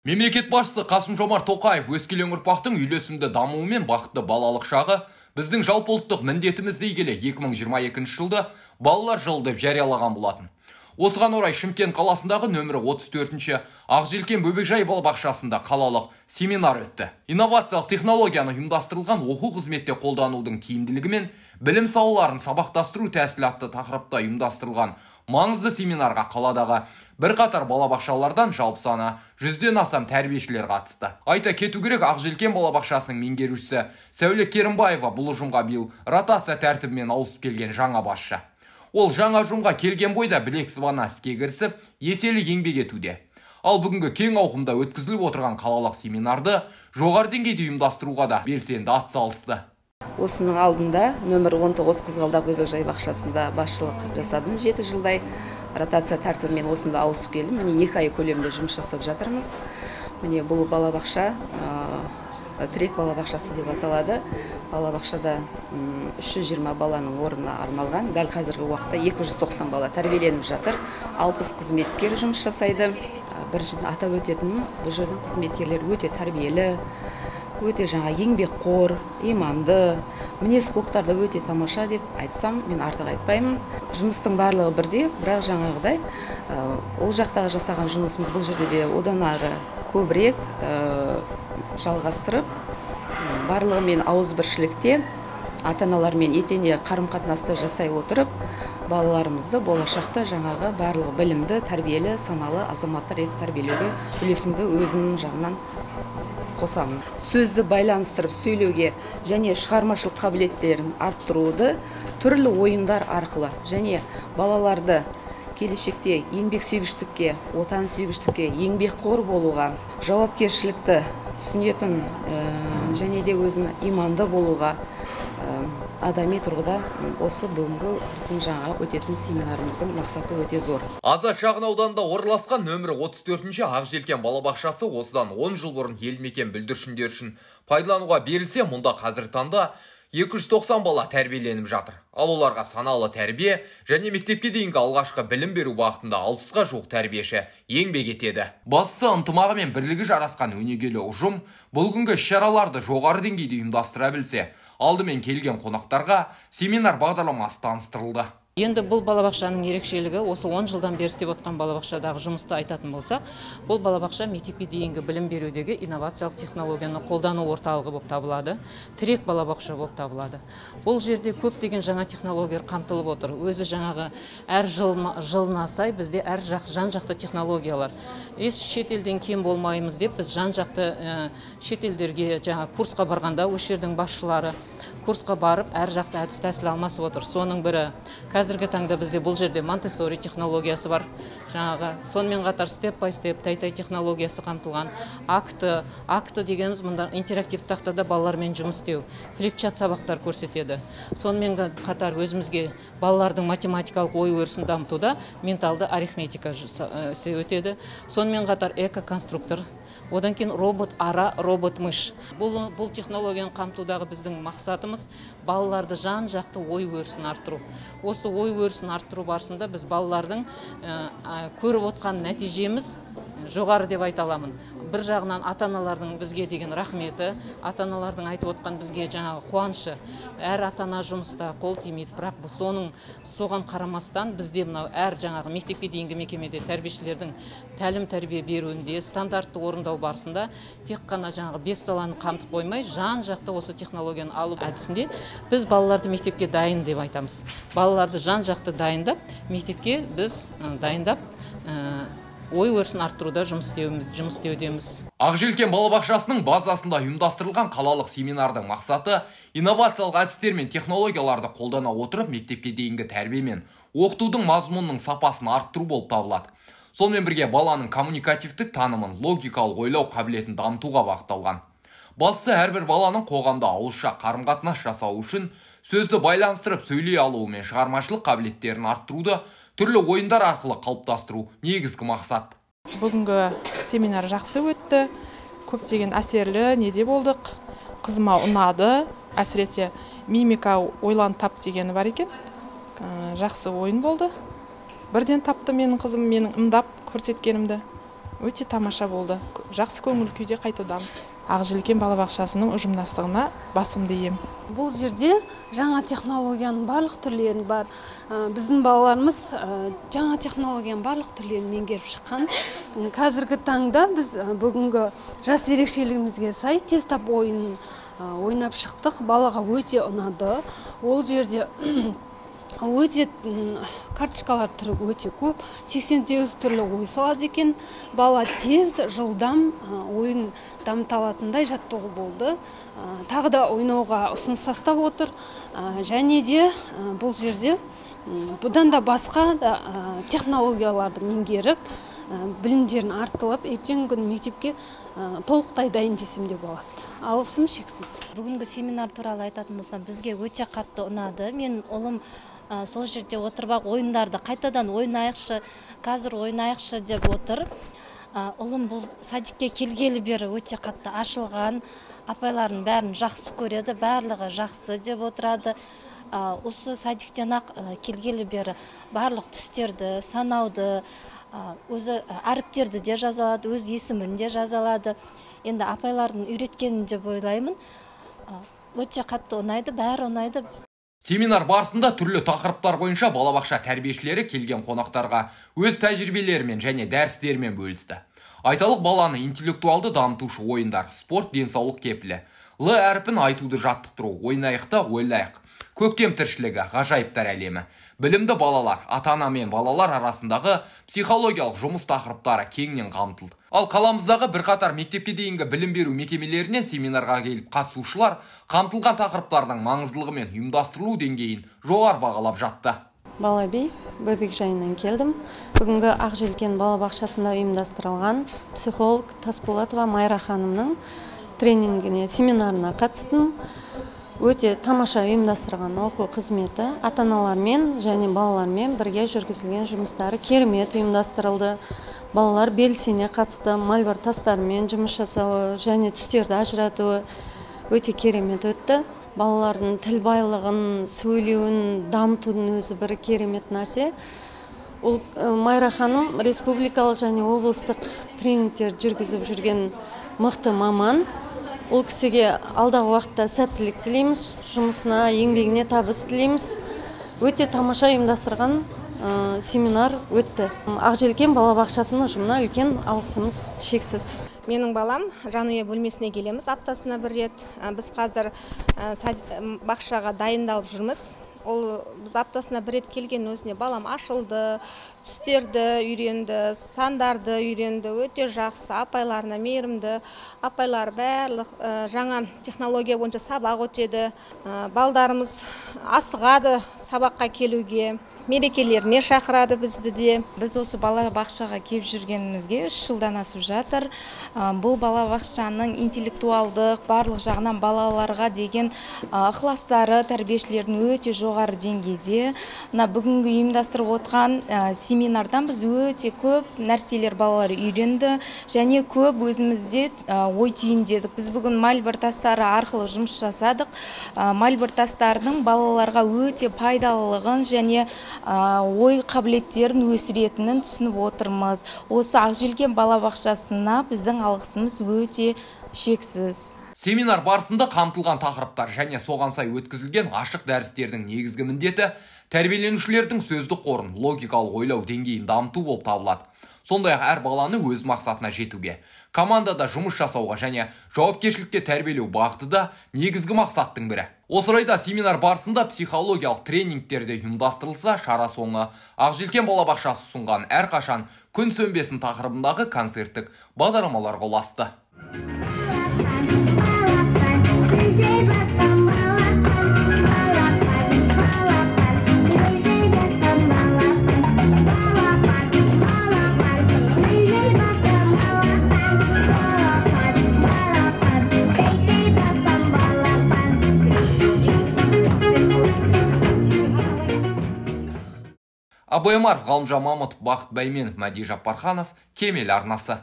Мемлекет басшысы Қасым-Жомарт Тоқаев өскелең ұрпақтың үйлесімді дамуы мен бақытты балалық шағы біздің жалпы ұлттық міндетіміз дей келе 2022 жылды балалар жылы деп жариялаған болатын. Осыған орай Шымкент қаласындағы нөмірі 34-ші Ақжелкен бөбекжай балабақшасында қалалық семинар өтті. Инновациялық технологияны ұйымдастырылған оқу қызметте қолданудың тиімділігі мен білім салаларын сабақтастыру тәсілі атты тақырыпта ұйымдастырылған маңызды семинарға қаладағы бірқатар балабақшалардан жалпы саны 100-ден астам тәрбиешілер қатысты. Айта кету керек, Ақжелкен балабақшасының меңгерушісі Сәуле Керімбаева бұл ұжымға биыл ротация тәртібімен ауысып келген жаңа басшы. Ол жаңа ұжымға келген бойда білек сыбана іске кірісіп, еселі еңбек етуде. Ал бүгінгі кең ауқымда өткізіліп отырған қалалық семинарды жоғары деңгейде ұйымдастыруға да белсенді атсалысты. Осының алдында нөмір 19 Қызғалдақ бөбекжай бақшасында басшылық жасадым 7 жылдай. Ротация тәртібімен осында ауысып келдім. Міне 2 ай көлемінде жұмыс жасап жатырмыз. Міне бұл балабақша тірек балабақшасы деп аталады. Балабақшада 320 баланың орнына арналған. Дәл қазіргі уақытта 290 бала тәрбиеленіп жатыр. 60 қызметкер жұмыс жасайды. Біріншіден атап өтетінім, бұл жердің қызметкерлері өте тәрбиелі, өте жаңа еңбекқор, иманды, мінез құлықтары өте тамаша деп айтсам, мен артық айтпаймын. Жұмыстың барлығы бірде, бірақ жаңағыдай ол жақтағы жасаған жұмысым бұл жерде де одан ары көбірек жалғастырып, барлығымен ауызбіршілікте, ата-аналармен етене қарым-қатынасты жасай отырып, балаларымызды болашақта жаңағы барлығы білімді, тәрбиелі, саналы азаматтар етіп тәрбиелеуге үлесімді өзімнің жағымнан қосамын. Сөзді байланыстырып сөйлеуге және шығармашылық қабілеттерін арттыруды түрлі ойындар арқылы және балаларды келешекте еңбексүйгіштікке, отансүйгіштікке, еңбекқор болуға, жауапкершілікті түсінетін және де өзін иманды болуға адами тұрғыда осы бүгінгі біздің жаңа өтетін семинарымыздың мақсаты өте зор. Азат шағын ауданында орналасқан нөмірі 34-ші Ақжелкен балабақшасы осыдан 10 жыл бұрын елді мекен бүлдіршіндер үшін пайдалануға берілсе, мұнда қазіргі таңда 290 бала тәрбиеленіп жатыр. Ал оларға саналы тәрбие және мектепке дейінгі алғашқы білім беру бағытында 60-ға жуық тәрбиеші еңбек етеді. Бастысы ынтымағы мен бірлігі жарасқан өнегелі ұжым бұл күнгі іс-шараларды жоғары деңгейде ұйымдастыра білсе, алдымен келген қонақтарға семинар бағдарламасы таныстырылды. Енді бұл балабақшаның ерекшелігі, осы 10 жылдан бері істеп отқан балабақшадағы жұмысты айтатын болсақ, бұл балабақша мектепке дейінгі білім берудегі инновациялық технологияны қолдану орталығы болып табылады, тірек балабақша болып табылады. Бұл жерде көптеген жаңа технологиялар қамтылып отыр. Өзі жаңағы әр жылына сай бізде әр жан-жақты технологиялар. Еш шетелден кем болмаймыз деп біз жан-жақты шетелдерге жаңа курсқа барғанда осы жердің басшылары курсқа барып әр жақты әдіс тәсіл алмасып отыр. Соның бірі қазіргі таңда бізде бұл жерде Монтессори технологиясы бар, жаңағы сонымен қатар step by step тай-тай технологиясы қамтылған, акты дегеніміз мұнда интерактивті тақтада балалармен жұмыс істеу, флипчарт сабақтар көрсетеді. Сонымен қатар өзімізге балалардың математикалық ой өрісін дамытуда менталды арифметика өтеді. Сонымен қатар эко-конструктор, одан кейін робот ара, робот мыш. Бұл технологияны қамтудағы біздің мақсатымыз балаларды жан-жақты ой өрісін арттыру. Осы ой өрісін арттыру барысында біз балалардың көріп отқан нәтижеміз жоғары деп айта аламын. Бір жағынан ата-аналардың бізге деген рахметі, ата-аналардың айтып отқан бізге жаңағы қуанышы. Әр ата-ана жұмыста қол тимейді, бірақ соған қарамастан бізде мынау әр жаңағы мектепке дейінгі мекемеде тәрбиешілердің тәлім тәрбие беруінде стандартты орындау барысында тек қана жаңағы 5 саланы қамтып қоймай, жан-жақты осы технологияны алу әдісінде біз балаларды мектепке дайын деп айтамыз. Балаларды жан-жақты дайындап, мектепке біз дайындап ой өрісін арттыруда жұмыс істеудеміз. Ақжелкен балабақшасының базасында ұйымдастырылған қалалық семинардың мақсаты инновациялық әдістер мен технологияларды қолдана отырып мектепке дейінгі тәрбие мен оқытудың мазмұнының сапасын арттыру болып табылады. Сонымен бірге баланың коммуникативтік танымын, логикалық ойлау қабілетін дамытуға бағытталған. Бастысы әрбір баланың қоғамда ауызша қарым-қатынас жасауы үшін сөзді байланыстырып сөйлей алуы мен шығармашылық қабілеттерін арттыруды түрлі ойындар арқылы қалыптастыру негізгі мақсат. Бүгінгі семинар жақсы өтті. Көптеген әсерлі неде болдық. Қызыма ұнады. Әсіресе мимика ойлан тап дегені бар екен. Жақсы ойын болды. Бірден тапты менің қызым, менің ымдап көрсеткенімді. Өте тамаша болды. Жақсы көңіл күйде қайтудамыз. Ақжелкен балабақшасының ұжымдастығына басымды иемін. Бұл жерде жаңа технологияның барлық түрлері бар. Біздің балаларымыз жаңа технологияның барлық түрлерін меңгеріп шыққан. Қазіргі таңда біз бүгінгі жас ерекшелігімізге сай тез тап ойын ойнап шықтық. Балаға өте ұнады. Ол жерде өте карточкалар түрі өте көп, 88 түрлі ой салады екен. Бала тез, жылдам ойын дамыта алатындай жаттығу болды. Тағы да ойнауға ұсыныс тастап отыр. Және де бұл жерде бұдан да басқа да технологияларды меңгеріп, білімдерін арттырып, ертеңгі күні мектепке толықтай дайын десем де болады. Алғысым шексіз. Бүгінгі семинар туралы айтатын болсам, бізге өте қатты ұнады. Мен ұлым сол жерде отырып ақ ойындарды қайтадан ойнайықшы, қазір ойнайықшы деп отыр. Ұлым бұл садикке келгелі бері өте қатты ашылған, апайлардың бәрін жақсы көреді, барлығы жақсы деп отырады. Осы садиктен ақ келгелі бері барлық түстерді, санауды, өзі әріптерді де жаза алады, өз есімін де жаза алады. Енді апайлардың үйреткенін деп ойлаймын. Өте қатты ұнайды, бәрі ұнайды. Семинар барысында түрлі тақырыптар бойынша балабақша тәрбиешілері келген қонақтарға өз тәжірибелерімен және дәрістерімен бөлісті. Айталық, баланы интеллектуалды дамытушы ойындар, спорт, денсаулық кепілі, Л әрпін айтуды жаттықтыру, ойнайық та ойлайық, көктем тіршілігі, ғажайыптар әлемі, білімді балалар, ата-ана мен балалар арасындағы психологиялық жұмыс тақырыптары кеңінен қамтылды. Ал қаламыздағы бірқатар мектепке дейінгі білім беру мекемелерінен семинарға келіп қатысушылар қамтылған тақырыптардың маңыздылығы мен ұйымдастырылу деңгейін жоғары бағалап жатты. Балаби бөбекжайынан келдім. Бүгінгі Ақжелкен балабақшасында ұйымдастырылған психолог Тасболатова Майра ханымның тренингіне, семинарына қатыстым. Өте тамаша ұйымдастырған оқу қызметі, ата-аналармен және балалармен бірге жүргізілген жұмыстары керемет ұйымдастырылды. Балалар белсене қатысты, мольбар тастарымен жұмыс жасауы және түстерді ажыратуы өте керемет өтті. Балалардың тіл байлығын, сөйлеуін дамытудың өзі бір керемет нәрсе. Ол Майра ханым республикалық және облыстық тренингтер жүргізіп жүрген мықты маман. Ол кісіге алдағы уақытта сәттілік тілейміз, жұмысына, еңбегіне табыс тілейміз. Өте тамаша ұйымдастырған семинар өтті. Ақжелкен балабақшасының ұжымына үлкен алғысымыз шексіз. Менің балам жанұя бөлмесіне келеміз аптасына бір рет. Біз қазір бақшаға дайындалып жүрміз. Ол біз аптасына бір рет келген өзіне балам ашылды, түстерді үйренді, сандарды үйренді, өте жақсы, апайларына мейірімді, апайлар барлық жаңа технология бойынша сабақ өтеді. Балдарымыз асығады сабаққа келуге, мерекелеріне шақырады бізді де. Біз осы балабақшаға келіп жүргенімізге 3 жылдан асып жатыр. Бұл балабақшаның интеллектуалдық барлық жағынан балаларға деген ықыластары тәрбиешілердің өте жоғары деңгейде. Мына бүгінгі ұйымдастырып отқан семинардан біз өте көп нәрселер балалар үйренді және көп өзімізде ой түйіндедік. Біз бүгін мольбар тастары арқылы жұмыс жасадық. Мольбар тастарының балаларға өте пайдалылығын және ой қабілеттерін өсіретінін түсініп отырмыз. Осы Ақжелкен балабақшасына біздің алғысымыз өте шексіз. Семинар барысында қамтылған тақырыптар және соған сай өткізілген ашық дәрістердің негізгі міндеті тәрбиеленушілердің сөздік қорын, логикалық ойлау деңгейін дамыту болып табылады. Сондай-ақ әр баланы өз мақсатына жетуге, командада жұмыс жасауға және жауапкершілікке тәрбиелеу бағыты да негізгі мақсаттың бірі. Осы орайда семинар барысында психологиялық тренингтер де ұйымдастырылса, шара соңы Ақжелкен балабақшасы ұсынған әрқашан күн сөнбесін тақырыбындағы концерттік бағдарламаларға ұласты. Абай Омаров, Ғалымжан Мамытов, Бақыт Бәйменов, Мәди Жаппарханов, Кемел арнасы.